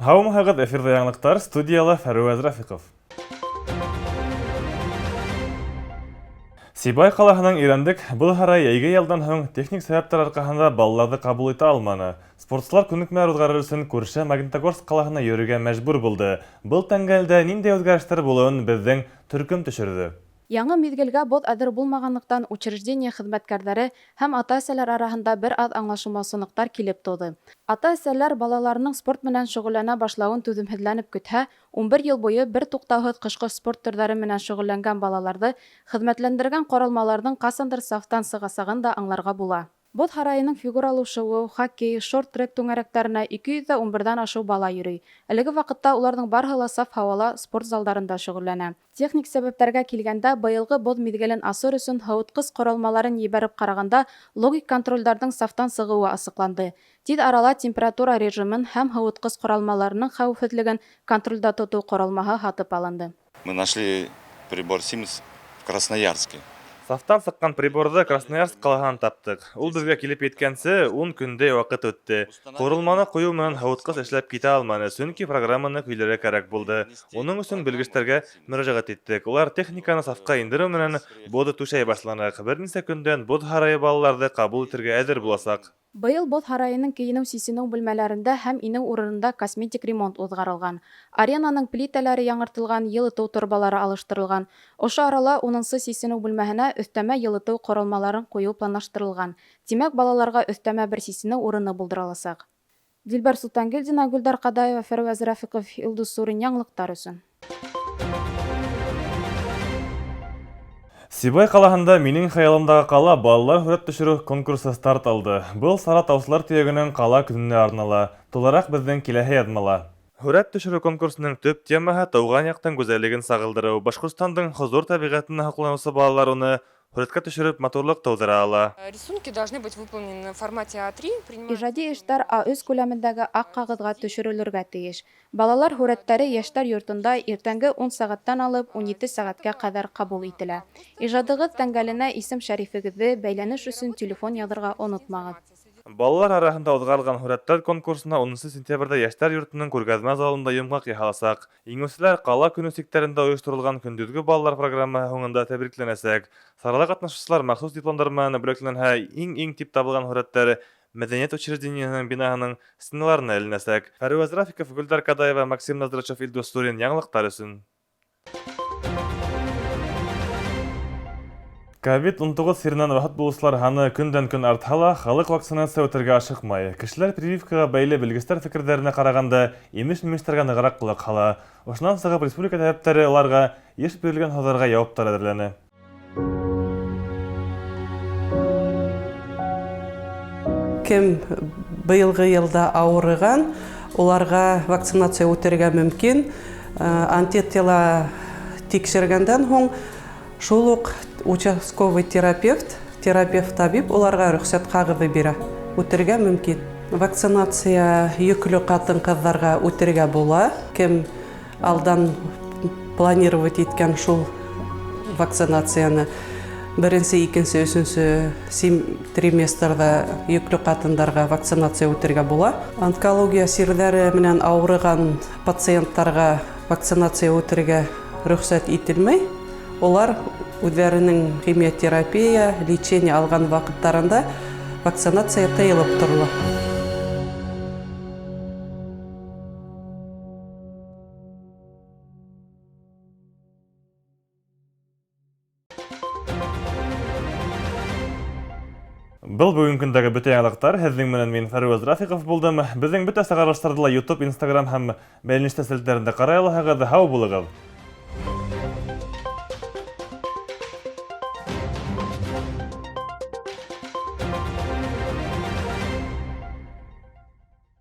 Һаумыһығыҙ, эфирҙа яңылыҡтар, студияла Фәруәз Рафиҡов. Сибай ҡалаһының Ирәндек боҙ һарайы йәйге ялдан һуң техник сәбәптәр арҡаһында балаларҙы ҡабул итә алманы. Спортсылар күнекмәләр уҙғарыр өсөн күрше Магнитогорск ҡалаһына йөрөргә мәжбүр булды. Был тәңгәлдә ниндәй үҙгәрештәр булыуын беҙҙең төркөм төшөрҙө. Яңы миҙгелгә боҙ әҙер булмағанлыҡтан, учреждение хеҙмәткәрҙәре һәм ата-әсәләр араһында бер аҙ аңлашылмаусанлыҡтар килеп тыуҙы. Ата-әсәләр балаларының спорт менән шөғөлләнә башлауын түҙемһеҙләнеп көтһә, 11 йыл буйы бер туҡтауһыҙ ҡышҡы спорт төрҙәре менән шөғөлләнгән балаларҙы хеҙмәтләндергән ҡоролмаларҙың ҡасандыр сафтан сығасағын да аңларға була. Боҙ һарайының фигуралы шыуыу, хоккей, шорт-трек түңәрәктәренә 211 ҙән ашыу бала йөрөй. Әлеге ваҡытта уларҙың барыһы ла саф һауала спорт залдарында шөғөлләнә. Техник сәбәптәргә килгәндә, быйылғы боҙ миҙгелен асыр өсөн һыуытҡыс ҡоролмаларын ебәреп ҡарағанда логик контролдәрҙең сафтан сығыуы асыҡланды. Тиҙ арала температура режимын һәм һыуытҡыс ҡоролмаларының хәүефһеҙлеген контролдә тотоу ҡоролмаһы һатып алынды. Мы нашли прибор Siemens в Красноярске. Сафтан сыҡҡан приборҙы Красноярск ҡалаһынан таптыҡ. Ул беҙгә килеп еткәнсе 10 көндәй ваҡыт үтте. Ҡоролманы ҡуйыу менән һыуытҡыс эшләп китә алманы, сөнки программаны көйләргә кәрәк булды. Уның өсөн белгестәргә мөрәжәғәт иттек. Улар техниканы сафҡа индереү менән боҙ түшәй башланыҡ. Бер нисә көндән боҙ һарайы балаларҙы ҡабул итергә әҙер буласаҡ. Быйыл боҙ һарайының кейенеү-сисенеү бүлмәләрендә һәм инеү урынында косметик ремонт уҙғарылған. Аренаның плитәләре яңыртылған, йылытыу торбалары алыштырылған. Ошо арала 10-нсы сисенеү бүлмәһенә өҫтәмә йылытыу ҡоролмаларын ҡуйыу планлаштырылған. Тимәк, балаларға өҫтәмә бер сисенеү урыны булдырыласаҡ. Дилбәр Солтангилдина, Гөлдар Ҡадаева, Фәрүәз Рафиҡов, Илдус Сурин яңылыҡтар өсөн. Сибай ҡалаһында «Минең хыялымдағы ҡала» балалар һүрәт төшөрөү конкурсы старт алды. Был сара Таусылар төйәгенең ҡала көнөнә арнала. Тулыраҡ беҙҙең киләһе яҙмала. Һүрәт төшөрөү конкурсының төп темаһы тыуған яҡтың гүзәллеген сағылдырыу. Башҡортостандың хозур тәбиғәтенә һоҡланыусы балалар уны һүрәткә төшөрөп матурлыҡ тыуҙыра ала. Рисунки должны быть выполнены в формате А3. Ижади эштәр А3 күләмендәге аҡ ҡағыҙға төшөрөлөргә тейеш. Балалар һүрәттәре Йәштәр йортонда иртәнге 10 сәғәттән алып 17 сәғәткә ҡәҙәр ҡабул ителә. Ижадығыҙ тәңгәленә исем-шәрифегеҙҙе, бәйләнеш өсөн телефон яҙырға онотмағыҙ. Балалар араһында уҙғарылған һүрәттәр конкурсына 10 сентябрҙә Йәштәр йортоноң күргәҙмә залында йомғаҡ яһаласаҡ. Еңеүселәр ҡала көнө сиктәрендә ойошторолған көндөҙгө балалар программаһы һуңында тәбрикләнәсәк. Сарала ҡатнашыусылар махсус дипломдар менән бүләкләнһә, иң-иң тип табылған һүрәттәре мәҙәниәт учреждениеһының бинаһының стеналарына эленәсәк. Фәруәз Рафиков, Гөлдар Кадаева, Максим Ноздрачев, Илдус Сурин яңылыҡтар өсөн. Ковид-19 сиренән вафат булыусылар һаны көндән-көн артһа ла, халыҡ вакцинация үтергә ашыҡмай. Кешеләр прививкаға бәйле белгестәр фекерҙәренә ҡарағанда имеш-мимештәргә нығыраҡ ҡолаҡ һала. Ошонан сығып республика табиптары уларға йыш бирелгән һорауҙарға яуаптар әҙерләне. Кем быйылғы йылда ауырыған, уларға вакцинация үтергә мөмкин. Антитела тикшергәндән һуң шул уҡ участковый терапевт, терапевт табип уларға рөхсәт ҡағыҙы бирә. Үтергә мөмкин. Вакцинация йөклө ҡатын-ҡыҙҙарға үтергә була. Кем алдан планировать иткән шул вакцинацияны беренсе, икенсе, өсөнсө триместрҙа йөклө ҡатындарға вакцинация үтергә була. Онкология сирҙәре менән ауырыған пациенттарға вакцинация үтергә рөхсәт ителмәй. Улар үҙҙәренең химиотерапия, лечение алған ваҡыттарында вакцинация тыйылып торола. Был бөгөн көндәге бөтә яңылыҡтар. Һеҙҙең менән мин Фәруәз Рафиҡов булдым. Беҙҙең бөтә сығарылыштарҙы ла YouTube, Instagram һәм бәйләнештә селтәрендә ҡарай алаһығыҙ. Һау булығыҙ.